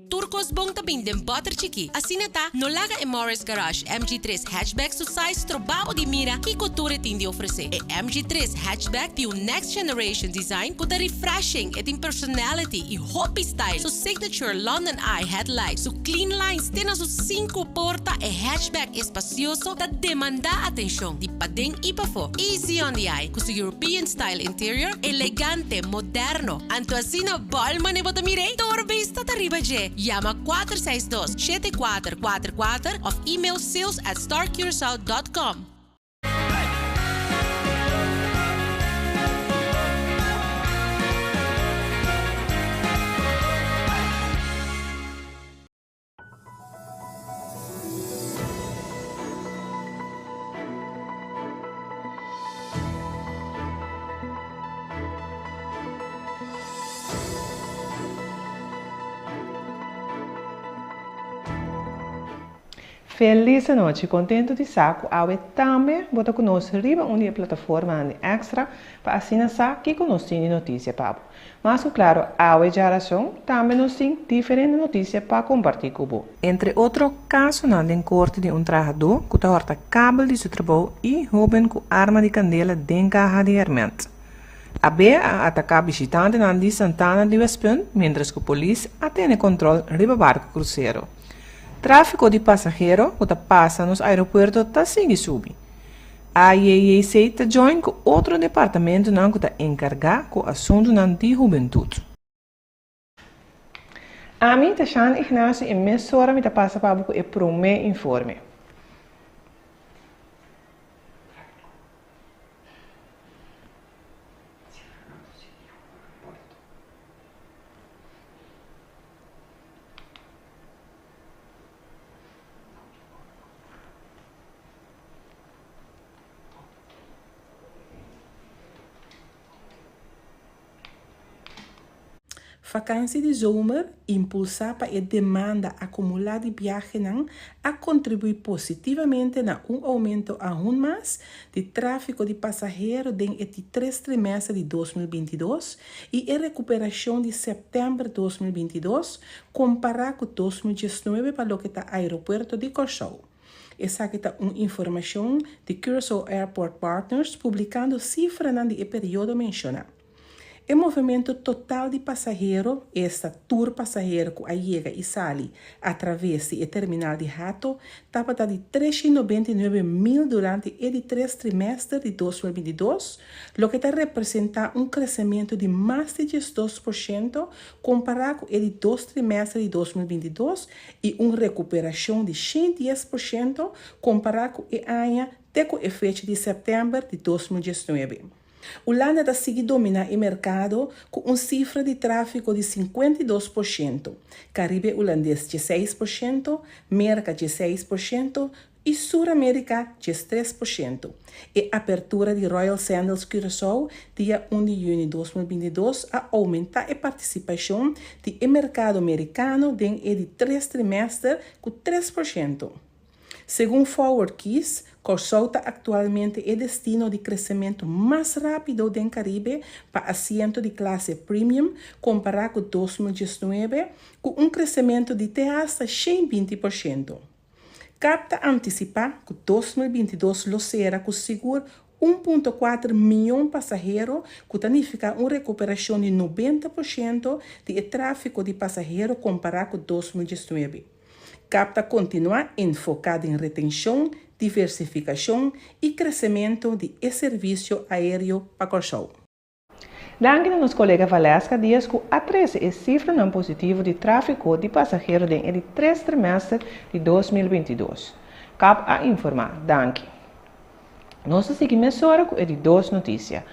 Tur kos bon ta bin den bòter chikí. Asina ta, no laga e Morris Garage MG tres Hatchback su size stroba bo di mira kiko tur e tin di ofresé. E MG tres Hatchback tin un next generation design ku ta refreshing, e tin personality i hopi style. Su signature London Eye headlight, su clean lines te na su sinku porta, e hatchback espacioso ta demandá atenshon di paden i pafó. Easy on the eye ku su European style interior, elegante, moderno. Anto asina bòl mane bo ta mir'é? Tur bista ta riba dje. Yama 462 7444 òf email sales at starcuracao dot com. Felis anochi, contento di sa cu awe tambe bo ta cu nos riba un di e plataformanan di Extra pa asina sa kico nos tin di noticia pa bo. Mas ku klaro, awe djarason tambe nos tin diferente notisia pa kompartí ku bo. Entre otro kasonan den korte di un trahadó ku ta hòrta kabel di su trabou i hóben ku arma di kandela den kaha di hèrmènt. AB a ataká bishitantenan di Santana di Westpunt miéntras ku polis a tene kòntròl riba barku krusero. Tráfiko di pasahero ku ta pasa nos aeropuerto ta sigui subi. AJJC ta join ku otro departamentonan ku ta enkargá ku asuntunan di hubentut. Ami ta Shan Ignacio i mesora mi ta pasa pa bo ku e promé informe. Vakansi di zomer, impulsá pa e demanda akumulá di biahenan, a kontribuí positivamente na un oumento aun mas di tráfiko di pasahero den e di tres trimèster di 2022 i e rekuperashon di sèptèmber 2022 kompará ku 2019 pa loke ta aeropuerto di Kòrsou. Esaki ta un informashon di Curaçao Airport Partners publikando sifranan di e periodo menshoná. E movementu total di pasahero, esta tur pasahero ku a yega i sali atraves di e terminal di Hato, tabata di 399 mil durante e di tres trimèster di 2022, loke ta representá un kresementu di mas di 12% kompará ku e di dos trimèster di 2022 i un rekuperashon di 110% kompará ku e aña te ku e fecha di sèptèmber di 2019. Hulanda ta sigui dominá e merkado ku un sifra di tráfiko di 52%, Karibe Hulandes 16%, Merka 16% i Sur Amérika 13%. E apertura di Royal Sandals Curaçao dia 1 di yüni 2022 a oumentá e partisipashon di e merkado merikano den e di tres trimèster ku 3%. Segun Forward Keys, Kòrsou ta aktualmente e destino di kresementu mas rápido den Karibe pa asiento di klase premium kompará ku 2019, ku un kresementu di te hasta 120%. CAP ta antisipá ku 2022 lo sera ku sigur 1.4 mion pasahero, ku ta nifiká un rekuperashon di 90% di e tráfiko di pasahero kompará ku 2019. CAP ta kontinuá enfoká den retenshon, diversifikashon i kresementu di e servisio aéreo pa Kòrsou. Danki na nos kolega Valeska Diaz ku a trese e sifranan positivo di tráfiko di pasahero den e di tres trimèster di 2022. CAP a informá. Danki. Nos ta sigui mesora ku e di dos notisia.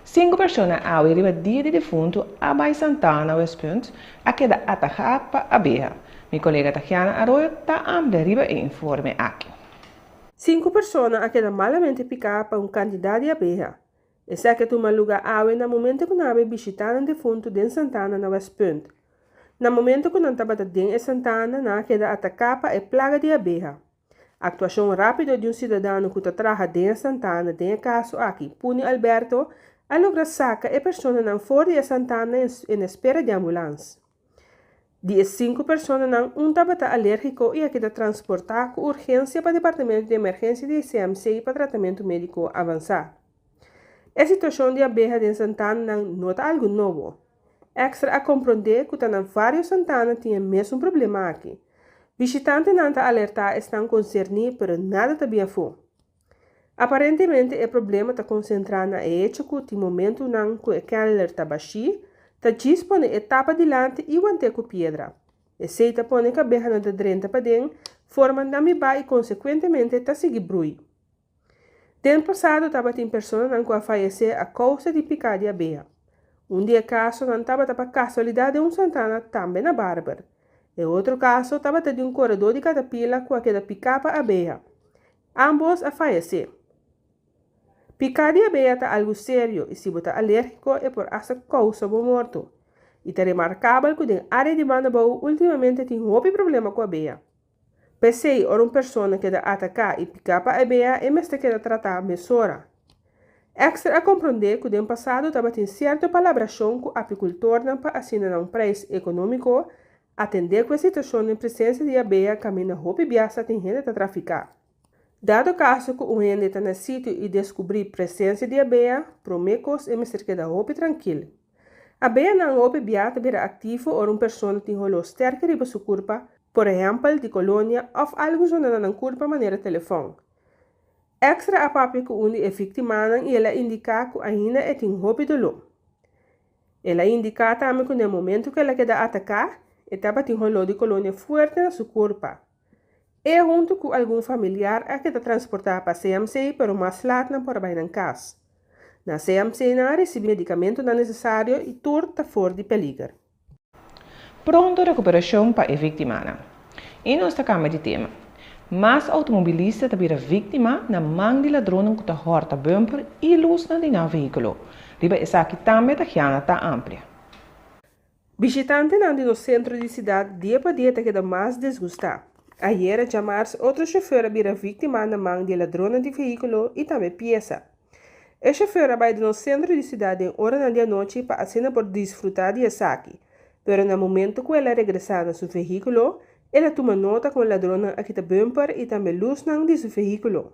Sinku persona awe riba dia di defuntu a bai Santana Westpunt a keda ataká pa abeha. Mi kolega Tagiana Arroyo ta amplia riba e informe aki. Sinku persona a keda malamente piká pa un kantidat di abeha. Esaki a tuma lugá awe na momento ku nan a bai bishitá nan defuntu den Santana na Westpunt. Na momento ku nan tabata den e Santana nan a keda ataká pa e plaga di abeha. Aktuashon rápido di un siudadano ku ta traha den e Santana den e kaso aki, Puni Alberto, a logra saka e personanan for di e Santana en espera di ambulans. Di e sinku personanan, un tabata alérgiko i a keda transportá ku urgensia pa departamento di emergensia di CMC pa tratamentu médiko avansá. E situashon di abeha den santananan no ta algu nobo. Extra a komprondé ku ta na vários santana tin e mesun problema aki. Bishitantenan ta alertá esnan konserní pero nada ta bin afó. Aparentemente e problema ta konsentrá na e hecho ku tin momentunan ku e kènler ta bashí, ta djis pone e tapa dilanti i want'é ku piedra. Esei ta pone kabehanan ta drenta paden, forma nan bibá i konsekuentemente ta sigui brui. Den pasado tabatin personanan ku a fayesé a kousa di piká di abeha. Un di e kasonan tabata pa kasualidat den un santana tambe na Barber. E otro kaso tabata di un koredó di katapila ku a keda piká pa abeha. Ámbos a fayesé. Piká di abeha ta algu serio i si bo ta alérgiko e por asta kousa bo morto. I ta remarkabel ku den área di Bandabou últimamente tin hopi problema ku abeha. P'esei, ora un persona keda ataká i piká pa abeha, e mester keda tratá mesora. Extra a komprondé ku den pasado tabatin sierto palabrashon ku apikultornan pa asina na un preis ekonómiko atendé ku e situashon den presensia di abeha kaminda hopi bias a tin hende ta trafiká. Dado kaso ku un hende ta na sitio i deskubrí presensia di abeha, promé kos e mester keda hopi trankil. Abehanan hopi bia ta bira aktivo ora un persona tin holó sterke riba su kurpa, por ehèmpel di kolonia òf algu zona na nan kurpa manera telefòn. Extra a papia ku un di e víktimanan i el a indiká ku ainda e tin hopi doló. El a indiká tambe ku na e momentu ku el a keda ataká, e tabatin holó di kolonia fuerte na su kurpa. E huntu ku algun familiar a keda transportá pa CMC pero mas lat nan por a bai nan kas. Na CMC nan a risibí medikamentunan nesesario i tur ta for di peliger. Pronto rekuperashon pa e víktimanan. I nos ta kambia di tema. Mas outomobilista ta bira víktima na man di ladronnan ku ta hòrta bumper i lusnan di nan vehíkulo. Riba esaki tambe Tahiana ta amplia. Bishitantenan di nos sentro di sidat dia pa dia ta keda mas disgustá. Ayera djamars otro shofèr a bira víktima na man di e ladronnan di vehíkulo i tambe piesa. E shofèr a bai di nos sentro di sidat den oranan di anochi pa asina por disfrutá di esaki, pero na momento ku el a regresá na su vehíkulo, el a tuma nota kon ladronnan a kita bumper i tambe lusnan di su vehíkulo.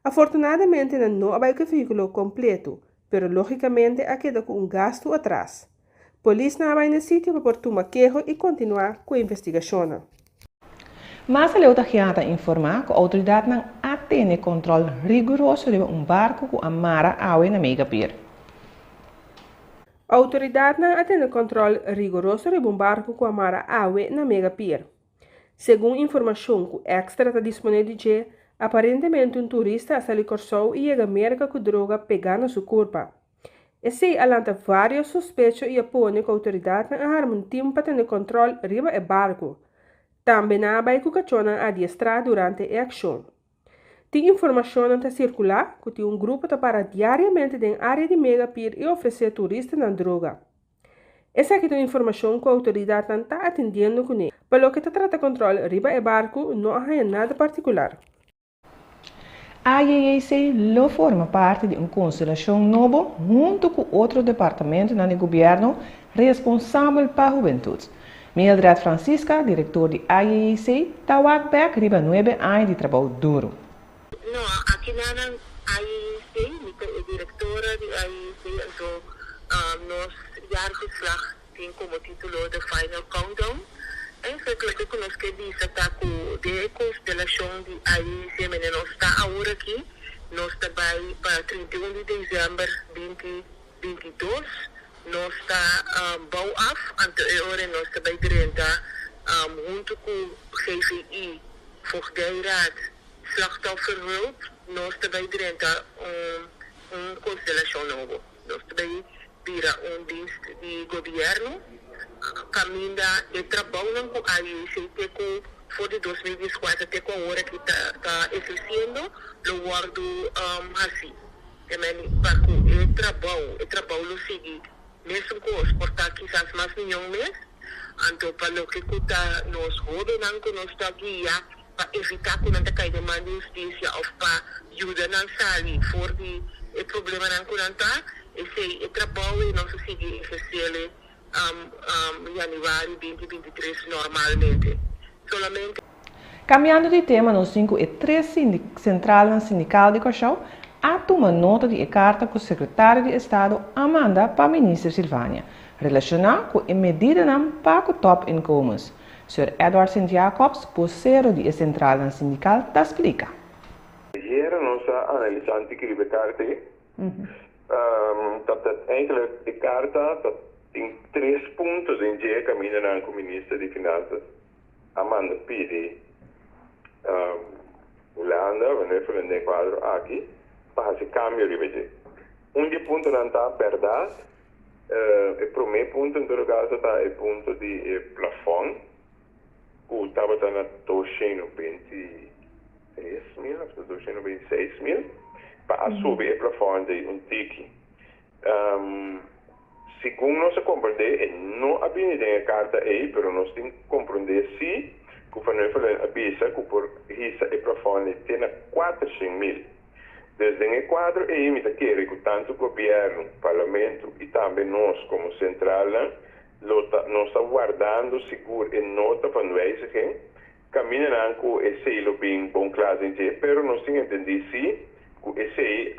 Afortunadamente nan no a bai ku e vehíkulo kompleto, pero lógikamente a keda ku un gastu atras. Polisnan a bai na e sitio pa por tuma keho i kontinuá ku e investigashonnan. Mas aleu ta Giana ta informá ku outoridatnan a tene kòntròl riguroso riba un barku ku a mara awe na Mega Pier. Outoridatnan a tene kòntròl rigoroso riba un barku ku a mara awe na Mega Pier. Segun informashon ku Extra ta disponé di dje, aparentemente un turista a sali Kòrsou i yega Merka ku droga pegá na su kurpa. Esei a lanta vários sospecho i a pone ku outoridatnan a harma un tim pa tene kòntròl riba e barku. Tambe nan a bai ku kachónan adiestrá durante e akshon. Tin informashonnan ta sirkulá ku tin un grupo ta para diariamente den área di Mega Pier i ofresé turistanan droga. Esaki ta un informashon ku outoridatnan ta atendiendo kuné. Pa loke ta trata kòntròl riba e barku no a haña nada partikular. AJJC lo forma parti di un konstelashon nobo huntu ku otro departamentonan di gobièrnu responsabel pa hubentut. Mildred Francisca, direktor di AJJC, ta wak bèk riba nuebe aña di trabou duru. No, akinanan AJJC, mi ta e direktora di AJJC, anto nos jaarverslag Tin komo título The Final Countdown. Eigenlijk loke ku nos ke bisa ta ku den e konstelashon di AIC mene nos ta awor aki, nos ta bai pa 31 di desèmber 2022, nos ta bou af, anto e ora nos ta bai drenta huntu ku GVI, Voogdijraad, Slachtofferhulp, nos ta bai drenta un konstelashon nobo. Nos ta bai bira un dienst di gobierno caminda e trabounan cu AIC te cu for di 2014 te cu awor aki ta ta eherciendo lo wordo haci. Te men pa cu e trabou, e trabou lo sigui mesun cos, por ta kisas mas miyon mes, anto pa loke cu ta nos hobennan cu nos ta guia pa evitá ku nan ta kai den man di hustisia òf pa yuda nan sali for di e problemanan ku nan ta, esei e trabou ei nos a sigui ehersele. Januari 2023 normalmente. Solamente. Kambiando di tema nos tin ku e tres sentralnan sindikal di Kòrsou a tuma nota di e karta ku Sekretario di Estado a manda pa Minister Silvania relashoná ku e medidanan pa ku topinkomens. Sir Edward Sint Jacobs, bosero di e sentralnan sindikal ta splika. Ayera nos a analisá un tiki riba e karta ei. Ta ta eigenlijk e karta ta tin tres punto den dje kamindanan ku Minister di Finansas a manda pidi Hulanda, wanneer Hulanda den e kuadro aki, pa hasi kambio riba dje. Un di e puntonan ta bèrdat, e promé punto en todo kaso ta e punto di e plafòn ku tabata na 223 mil òf 226 mil, pa a subi e plafòn di un tiki. Segun nos a komprendé, e no a bini den e karta ei, pero nos tin komprendé sí ku Van Huffelen a bisa ku por hisa e plafòn di te na 400 mil. Dus den e kuadro ei mi ta kere ku tantu gobièrnu, parlamento i tambe nos komo sentralnan lo ta nos ta wardando sigur e nota van wijziging kamindanan ku esei lo bin bon kla den dje, pero nos tin entendí sí ku esei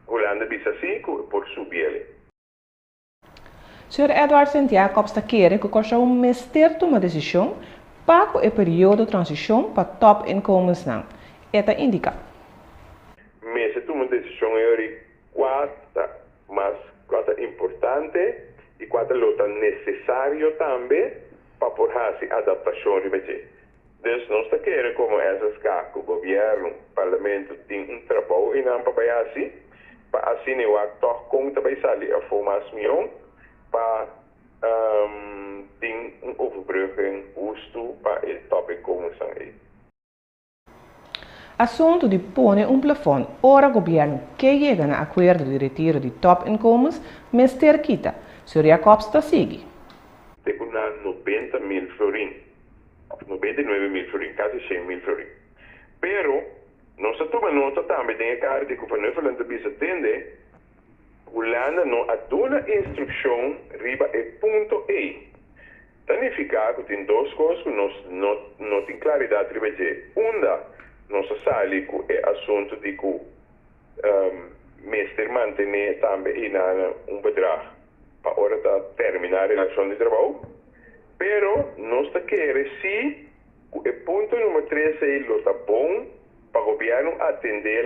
Hulanda bisa sí ku por subi ele. Sr. Edward Sint Jacobs ta kere ku Kòrsou mester tuma desishon pa ku e periodo transishon pa topinkomensnan. E ta indiká. Mester tuma un desishon ei kua ta mas kua ta importante i kua ta lo ta nesesario tambe pa por hasi adaptashon riba dje. Dus nos ta kere komo SSK ku gobièrnu, parlamento tin un trabou einan pa bai hasi, pa asina wak tòg kon ta bai sali afó mas mihó pa tin un overbrugging hustu pa e topinkomensnan ei. Asuntu di pone un plafòn ora gobièrnu ke yega na akuerdo di retiro di topinkomens mester kita. Sr. Jacobs ta sigui. Te ku na 90 mil florin, òf 99 mil florin, kasi 100 mil florin. Pero nos a tuma nota tambe den e karta ku Van Huffelen ta bisa tende, Hulanda no a duna instrukshon riba e punto ei. Ta nifiká ku tin dos kos ku nos no tin klaridat riba dje. Unda nos a sali ku e asuntu di ku mester mantené tambe einan un bedrag pa ora ta terminá relashon di trabou. Pero nos ta kere sí ku e punto number 3 ei lo ta bon pa gobièrnu atendé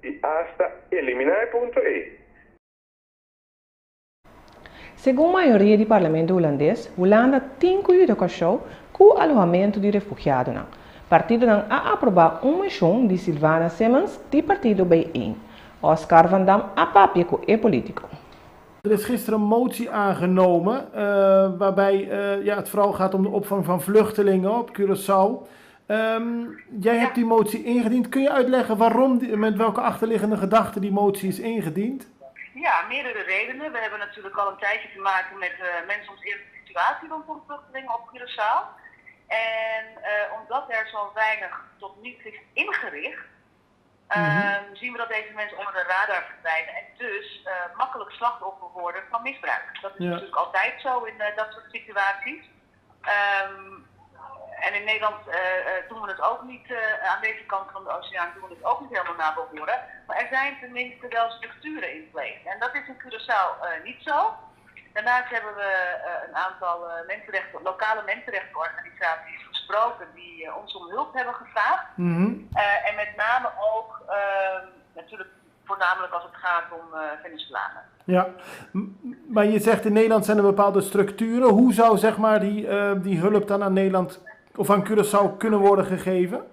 i asta eliminá e punto ei. Segun mayoria di parlamento hulandes, Hulanda tin ku yuda Kòrsou ku alohamentu di refugiadonan. Partidonan a aprobá un moshon di Sylvana Simons di partido BIJ1. Oscar van Dam a papia ku e polítiko. Er is gisteren een motie aangenomen waarbij ja, het vooral gaat om de opvang van vluchtelingen op Curaçao. Jij hebt die motie ingediend. Kun je uitleggen waarom, met welke achterliggende gedachte die motie is ingediend? Ja, meerdere redenen. We hebben natuurlijk al een tijdje te maken met mensonterende situatie rondom vluchtelingen op Curaçao. En omdat er zo weinig tot niets is ingericht, zien we dat deze mensen onder de radar verdwijnen en dus makkelijk slachtoffer worden van misbruik. Dat is natuurlijk altijd zo in dat soort situaties. En in Nederland doen we het ook niet, aan deze kant van de oceaan doen we het ook niet helemaal naar behoren. Maar er zijn tenminste wel structuren in place. En dat is in Curaçao niet zo. Daarnaast hebben we een aantal lokale mensenrechtenorganisaties gesproken die ons om hulp hebben gevraagd. En met name ook, natuurlijk voornamelijk als het gaat om Venezolanen. Ja, maar je zegt: in Nederland zijn er bepaalde structuren. Hoe zou, zeg maar, die hulp dan aan Nederland of aan Curaçao kunnen worden gegeven?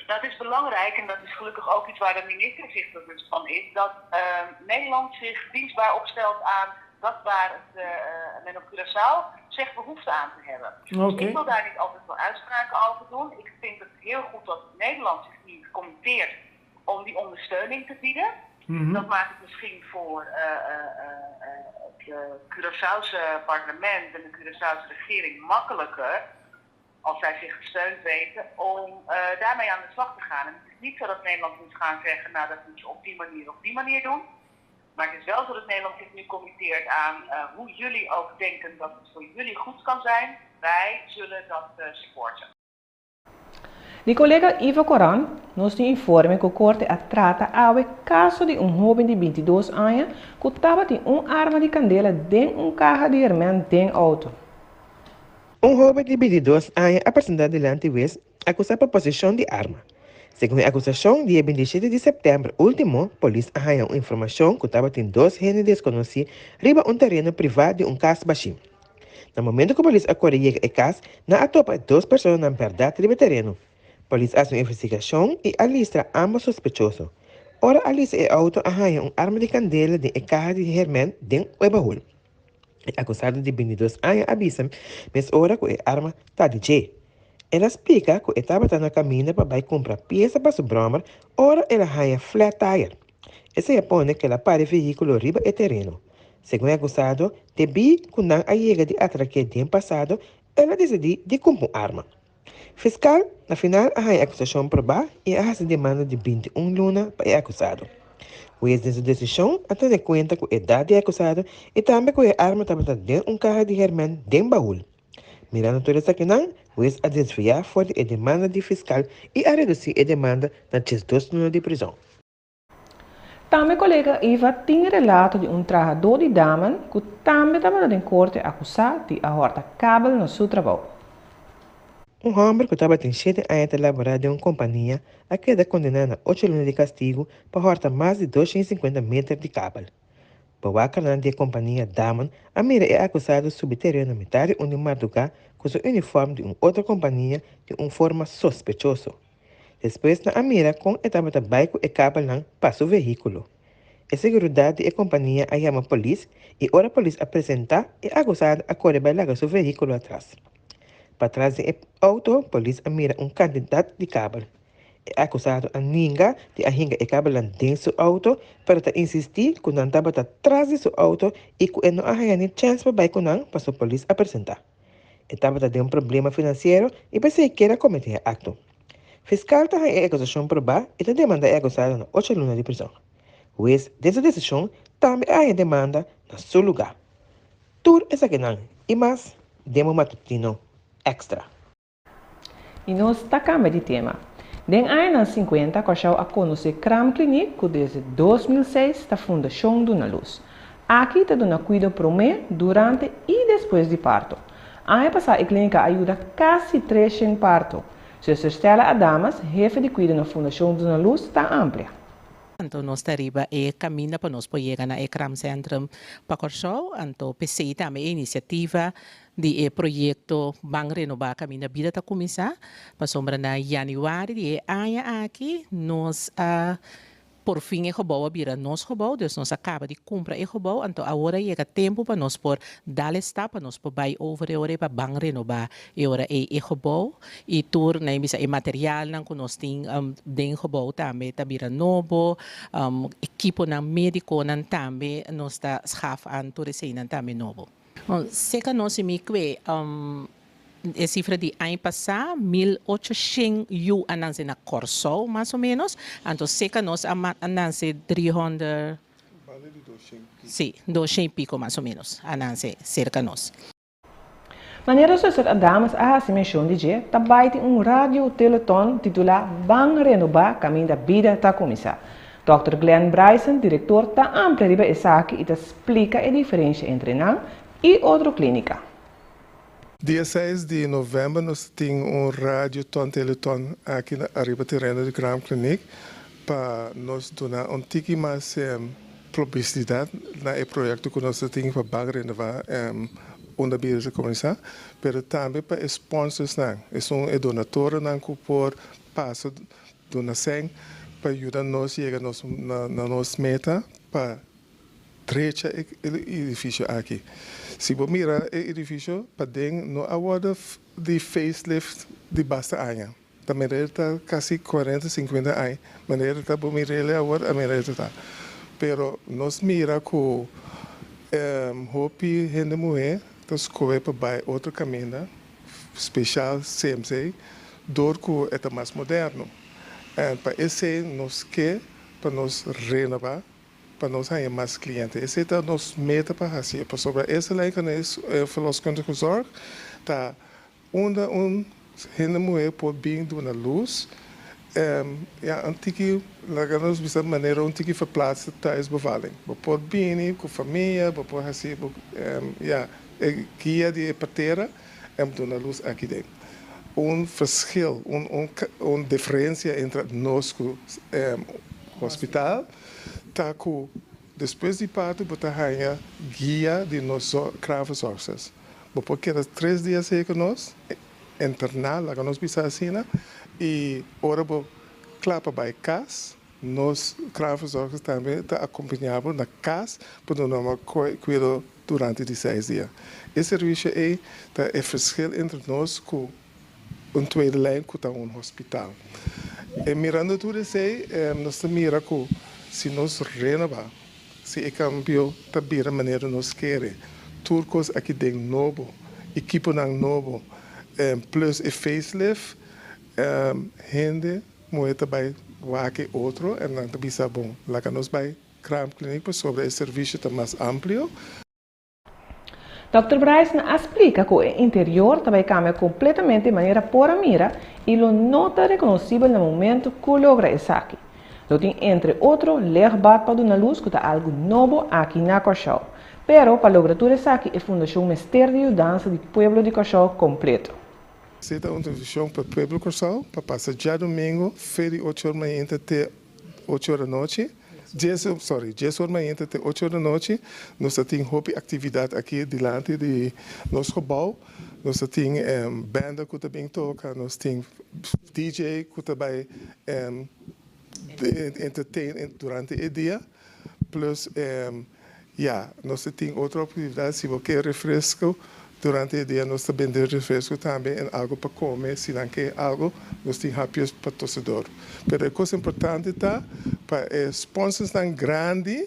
Dat is belangrijk en dat is gelukkig ook iets waar de minister zich bewust van is. Dat Nederland zich dienstbaar opstelt aan dat waar men op Curaçao zegt behoefte aan te hebben. Dus ik wil daar niet altijd veel uitspraken over doen. Ik vind het heel goed dat Nederland zich hier committeert om die ondersteuning te bieden. Dat maakt het misschien voor het Curaçaose parlement en de Curaçaose regering makkelijker, als zij zich gesteund weten, om daarmee aan de slag te gaan. En het is niet zo dat Nederland moet gaan zeggen: nou, dat moet je op die manier of die manier doen. Maar het is wel zo dat Nederland zich nu committeert aan hoe jullie ook denken dat het voor jullie goed kan zijn. Wij zullen dat supporten. Di kolega Ivo Coran nos tin informe ku korte a trata awe kaso di un hóben di 22 aña ku tabatin un arma di kandela den un kaha di hèrmènt den outo. Un hóben di 22 aña a presentá dilanti wes akusá pa poseshon di arma. Segun e akusashon, dia 27 di sèptèmber último, polis a haña un informashon ku tabatin dos hende deskonosí riba un tereno privá di un kas bashí. Na momento ku polis a kore yega e kas, nan a topa e dos personanan bèrdat riba e tereno. Polis a hasi un investigashon i a listra ámbos sospechoso. Ora a lista e outo a haña un arma di kandela den e kaha di hèrmènt den e bahul. E akusado di 22 aña a bisa mesora ku e arma ta di dje. El a splika ku e tabata na kaminda pa bai kumpra piesa pa su bròmer ora el a haña flat tire. Esei a pone ku el a para e vehíkulo riba e tereno. Segun e akusado, debí ku nan a yega di atrak'é den pasado, el a disidí di kumpra un arma. Fiskal na final a haña e akusashon probá i a hasi demanda di 21 luna pa e akusado. Hues den su desishon a tene kuenta ku edat di e akusado i tambe ku e arma tabata den un kaha di hèrmènt den bahul. Mirando tur esakinan, hues a desviá for di e demanda di fiskal i a redusí e demanda na 12 luna di prizòn. Tambe kolega Iva tin relato di un trahadó di Damen ku tambe tabata den korte akusá di a hòrta kabel na su trabou. Un hòmber ku tabatin 7 aña ta laborá den un kompania a keda kondená na 8 luna di kastigu pa hòrta mas di 250 meter di kabel. Bewakernan di e kompania Damen a mira e akusado subi tereno mitar di un di mardugá ku su unifòrm di un otro kompania di un forma sospechoso. Despues nan a mira kon e tabata bai ku e kabelnan pa su vehíkulo. E seguridat di e kompania a yama polis i ora polis a presentá, e akusado a kore bai laga su vehíkulo atras. Patras den e outo polis a mira un kantidat di kabel. E akusado a ninga di a hinka e kabelnan den su outo, pero ta insistí ku nan tabata tras di su outo i ku e no a haña ni chèns pa bai ku nan pasobra polis a presentá. E tabata den un problema finansiero i p'esei kier a kometé e akto. Fiskal ta haña e akusashon probá i ta demandá e akusado na 8 luna di prizòn. Hues den su desishon tambe a haña demanda na su lugá. Tur esakinan i mas den bo matutino Extra. I nos ta kambia di tema. Den añanan 50, Kòrsou a konosé Kraamkliniek ku desde 2006 ta Fundashon Duna Lus. Aki ta duna kuido promé, durante i despues di parto. Aña pasá e klínika a yuda kasi 300 parto. Zuster Stella Adamas, hefe di kuido na Fundashon Duna Lus, ta amplia. Anto nos ta riba e kaminda pa nos por yega na e kraamcentrum pa Kòrsou. Anto p'esei tambe e inisiativa di e proyekto Ban Renobá Kaminda Bida ta kuminsá, pasobra na yanüari di e aña aki nos a por fin e gebou a bira nos gebou, dus nos a kaba di kumpra e gebou, anto awor a yega tempu pa nos por dal e stap pa nos por bai over e ora ei pa ban renobá e ora ei e gebou i tur nan e bisa e materialnan ku nos tin den gebou tambe ta bira nobo, ekiponan médikonan tambe nos ta schaf aan tur eseinan tambe nobo. Seka nos i mi kue e sifra di aña pasá, 1800 yu a nanse na Kòrsou mas o ménos, anto seka nos a a nanse 300, sí, 200 i piko mas o ménos a nanse serka nos. Manera Zuster Adamas a hasi menshon di dje, ta bai tin un radio teleton titulá Ban Renobá Kaminda Bida Ta Kuminsá. Dòkter Glenn Bryson, direktor, ta amplia riba esaki i ta splika e diferensha entre nan i otro klínika. Dia 6 di novèmber nos tin un radioton teleton aki na ariba tereno di Kraamkliniek pa nos duna un tiki mas publisidat na e proyekto ku nos ta tin pa ban renova unda bida ta kuminsá, pero tambe pa e sponsorsnan, esun e donatornan ku por pasa duna sèn pa yuda nos yega nos na nos meta pa drecha e edifisio aki. Si bo mira e edifisio paden no a wòrdu di facelift di basta aña. Ta manera ta kasi 40, 50 aña. Manera ta bo mir'el awor a manera ta. Pero nos mira ku hopi hende muhé ta skohe pa bai otro kaminda, spesial CMC, dor ku e ta mas moderno. En pa esei nos ke pa nos renobá. pa nos haña mas kliente. Esei ta nos meta pa hasi pasobra eerste lijn verloskundige zorg ta unda un hende muhé por bin duna lus, ya un tiki laga nos bisa manera un tiki verplaatste thuisbevalling. Bo por bini ku famia, bo por hasi bo ya e guia di e partera en duna lus aki den. Un verschil, un un diferensia entre nos ku hospital ta ku despues di parto bo ta haña guia di nos kraamverzorgsters. Bo por keda tres dia así ku nos, interná, laga nos bisa asina, i ora bo kla pa bai kas, nos kraamverzorgsters tambe ta akompañá bo na kas pa duna bo kuido durante di seis dia. E servisio ei ta e verschil entre nos ku un tweede lijn ku ta un hospital. E mirando tur esei nos ta mira ku si nos renobá, si e kambio ta bira manera nos kere, tur kos aki den nobo, ekiponan nobo, plus e facelift, hende muhé ta bai wak e otro en nan ta bisa bon laga nos bai Kraamkliniek pasobra e servisio ta mas amplio. Dòkter Bryson a splika ku e interior ta bai kambia kompletamente manera por a mira i lo no ta rekonosibel na momentu ku logra esaki. Lo tin entre otro lichtbad pa duna lus ku ta algu nobo aki na Kòrsou. Pero pa logra tur esaki e fundashon mester di yudansa di pueblo di Kòrsou kompleto. Esei ta un tradishon pa pueblo Kòrsou pa pasa djadumingu fe di ocho or mainta te ocho or anochi, dies, sorry, dies or mainta te ocho or anochi, nos ta tin hopi actividad aki dilanti di nos gebouw. Nos ta tin banda cu ta bin toca, nos tin DJ cu ta bay entertain durante e dia, plus Ya, nos ta tin otro actividad, si bo ke refresco durante e dia nos ta bende refresco tambe en algo pa come, si nan ke algo nos tin hapjes pa tosedor. Pero e cos importante ta pa e sponsorsnan grandi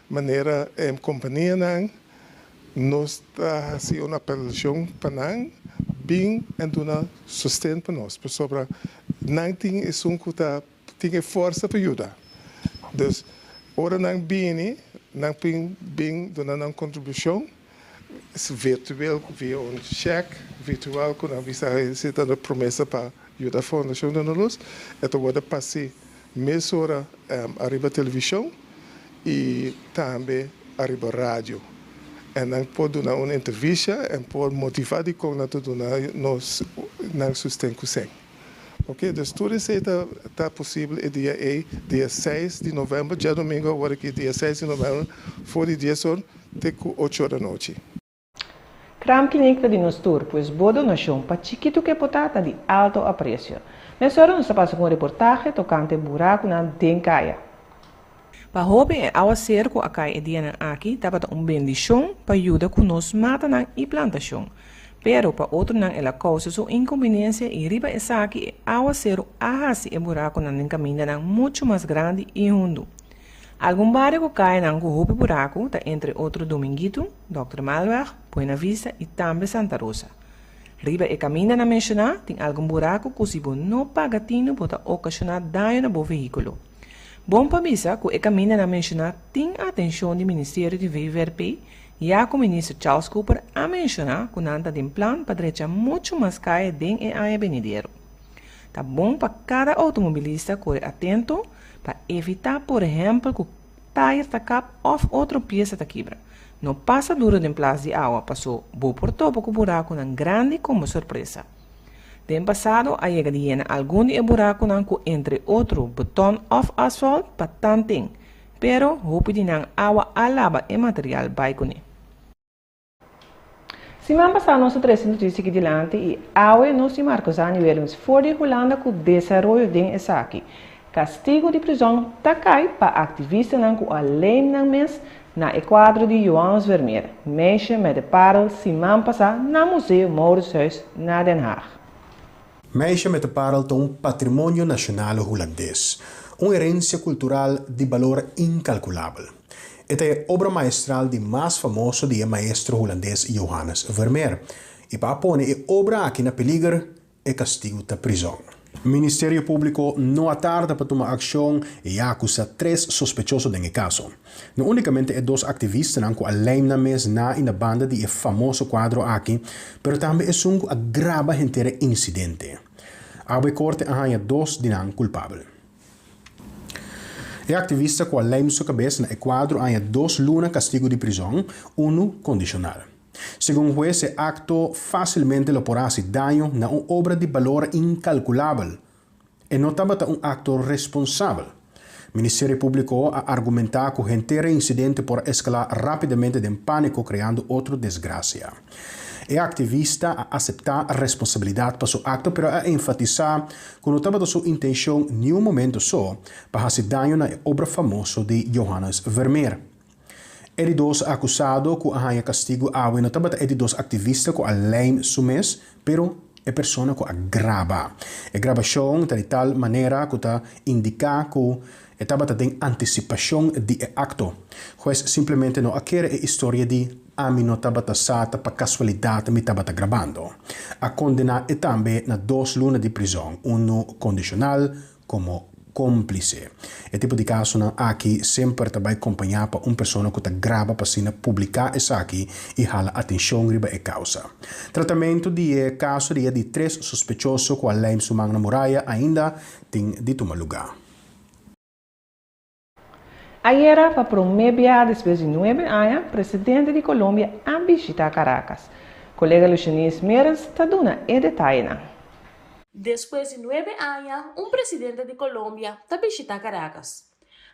manera e companianan nos ta haci un apelacion pa nan bin en duna sosten pa nos pasobra nan tin esun cu ta Tin e forsa pa yuda. Dus, ora nan bini, nan pin bin duna nan kontribushon virtueel via un shèk virtual ku nan bisa si ta na promesa pa yuda Fondashon Duna Lus. E ta wòrdu pasi mesora ariba televishon i tambe ariba radio. En nan por duna un entrevista en por motivá dikon nan ta duna nos nan sosten ku sèn. Ok, dus tur esei ta ta posibel e dia ei, dia seis di novèmber, djadumingu awor aki, dia seis di novèmber, for di dies or te ku ocho or anochi. Kraamkliniek ta di nos tur, pues bo donashon, pa chikitu ke por ta, ta di alto apresio. Mesora nos ta pasa ku un reportahe tokante burakunan den kaya. Pa hopi e awaser ku a kai e dianan aki tabata un bendishon pa yuda ku nos matanan i plantashon. Pero pa otronan el a kousa su inkombinensia i riba esaki e awaseru a hasi e burakunan den kamindanan muchu mas grandi i hundu. Algun bario ku kayanan ku hopi buraku ta entre otro Dominguitu, Dòkter Malweg, Buena Vista i tambe Santa Rosa. Riba e kamindanan menshoná tin algun buraku ku si bo no paga tinu bo ta okashoná daño na bo vehíkulo. Bon pa bisa ku e kamindanan menshoná tin atenshon di Ministerio di VVRP, ya ku Minister Charles Cooper a menshoná ku nan ta den plan pa drecha muchu mas kaya den e aña benidero. Ta bon pa kada outomobilista kore atento pa evitá por ehèmpel ku tayer ta kap òf otro piesa ta kibra. No pasa duro den plas di awa paso bo por topa ku burakunan grandi komo sorpresa. Den pasado a yega di yena algun di e burakunan ku entre otro beton òf asfalt pa tanten, pero hopi di nan awa a laba e material bai kuné. Siman pasá nos a trese notisia aki dilanti i awe nos tin Marcozani Willems for di Hulanda ku desaroyo den esaki. Kastigu di prizòn ta kai pa aktivistanan ku a leim nan mes na e kuadro di Johannes Vermeer, Meisje met de Parel siman pasá na Museo Mauritshuis na Den Haag. Meisje met de Parel ta un patrimonio nashonal hulandes, un herensia kultural di balor inkalkulabel. E ta e obra maestral di mas famoso di e maestro hulandes Johannes Vermeer, i pa a pone e obra aki na peliger, e kastigu ta prizòn. Ministerio Públiko no a tarda pa tuma akshon i a akusá tres sospechoso den e kaso. No únikamente e dos aktivistanan ku a lijm nan mes na i na banda di e famoso kuadro aki, pero tambe esun ku a graba henter e insidente. Awe korte a haña dos di nan kulpabel. E aktivista ku a lijm su kabes na e kuadro a haña dos luna kastigu di prizòn, unu kondishonal. Segun hues e akto fásilmente lo por hasi daño na un obra di balor inkalkulabel. E no tabata un akto responsabel. Ministerio Públiko a argumentá ku henter e insidente por a eskalá rápidamente den pániko kreando otro desgrasia. E aktivista a aseptá responsabilidat pa su akto pero a enfatisá ku no tabata su intenshon niun momento so pa hasi daño na e obra famoso di Johannes Vermeer. E di dos akusado ku a haña kastigu awe no tabata e di dos aktivista ku a lijm su mes, pero e persona ku a graba. E grabashon ta di tal manera ku ta indiká ku e tabata den antisipashon di e akto. Hues simplemente no a kere e istoria di ami no tabata sa ta pa kasualidat mi tabata grabando. A kondená e tambe na dos luna di prizòn, unu kondishonal komo kómplise. E tipo di kasonan aki semper ta bai kompañá pa un persona ku ta graba pa asina publiká esaki i hala atenshon riba e kausa. Tratamentu di e kaso di e di tres sospechoso ku a lijm su man na muraya ainda tin di tuma lugá. Ayera, pa promé biaha despues di nuebe aña, presidente di Colombia a bishitá Caracas. Kolega Lucianice Merens ta duna e detayenan. Despues di nuebe aña, un presidente di Colombia ta bishitá Caracas.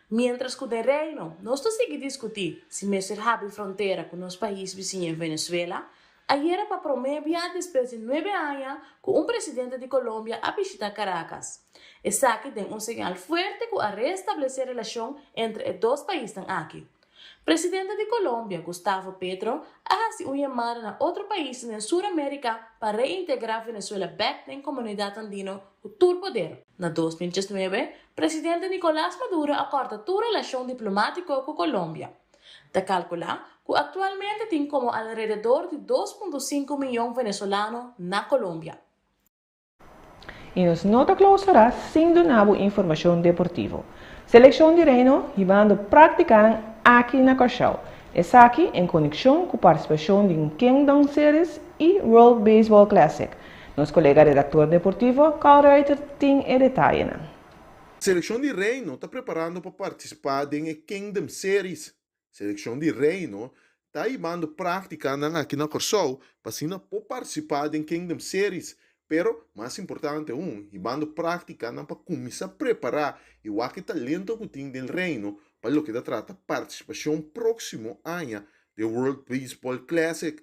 Miéntras ku den Reino nos ta sigui diskutí si mester habri frontera ku nos pais bisiña Venezuela, Ayera pa promé bia despues di nuebe aña ku un presidente di Colombia a bishitá Caracas. Esaki den un señal fuerte ku a reestablesé relashon entre e dos paisnan aki. Presidente di Colombia, Gustavo Petro, a hasi un yamada na otro paisnan den Sur Amérika pa reintegrá Venezuela bèk den Komunidat Andino ku tur poder. Na 2019, presidente Nicolás Maduro a kòrta tur relashon diplomátiko ku Colombia. Ta kalkulá ku aktualmente tin komo alrededor di 2.5 miyon venezolano na Colombia. I nos no ta klousurá sin duna bo informashon deportivo. Selekshon di Reino hibando práktikanan aki na Kòrsou. Esaki en konekshon ku partisipashon di Kingdom Series i World Baseball Classic. Nos kolega redaktor deportivo Carl Ruiter tin e detayenan. Selekshon di Reino ta preparando pa partisipá den e Kingdom Series. Selekshon di Reino ta hibando práktikanan aki na Kòrsou pa asina por partisipá den Kingdom Series. Pero, mas importante aun, hibando práktikanan pa kuminsá prepará i wak e talento ku tin den Reino pa loke ta trata partisipashon próksimo aña den World Baseball Classic.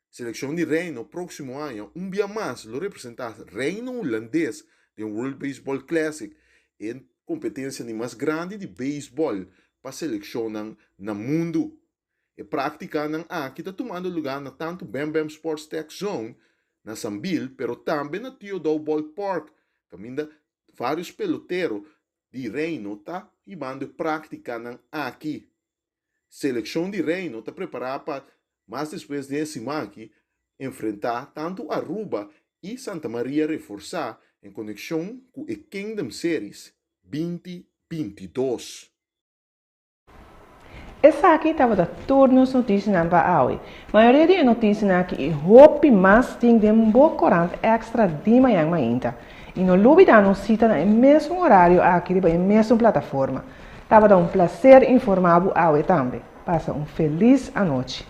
Selekshon di Reino próksimo aña un bia mas lo representá Reino Hulandes den World Baseball Classic, e kompetensia di mas grandi di beisbòl pa selekshonnan na mundu. E práktikanan aki ta tumando lugá na tantu Bam Bam Sports Tech Zone na Sambil pero tambe na Tio Daou Ballpark kaminda vários pelotero di Reino ta hibando e práktikanan aki. Selekshon di Reino ta prepará pa mas despues den e siman aki enfrentá tantu Aruba i Santa Maria reforsá en konekshon ku e Kingdom Series 2022. Esaki tabata tur nos notisianan pa awe. Mayoria di e notisianan aki i hopi mas tin den bo korant Extra di mañan mainta. I no lubida nos sita na e mesun orario aki riba e mesun plataforma. Tabata un placer informa bo awe tambe. Pasa un feliz anochi.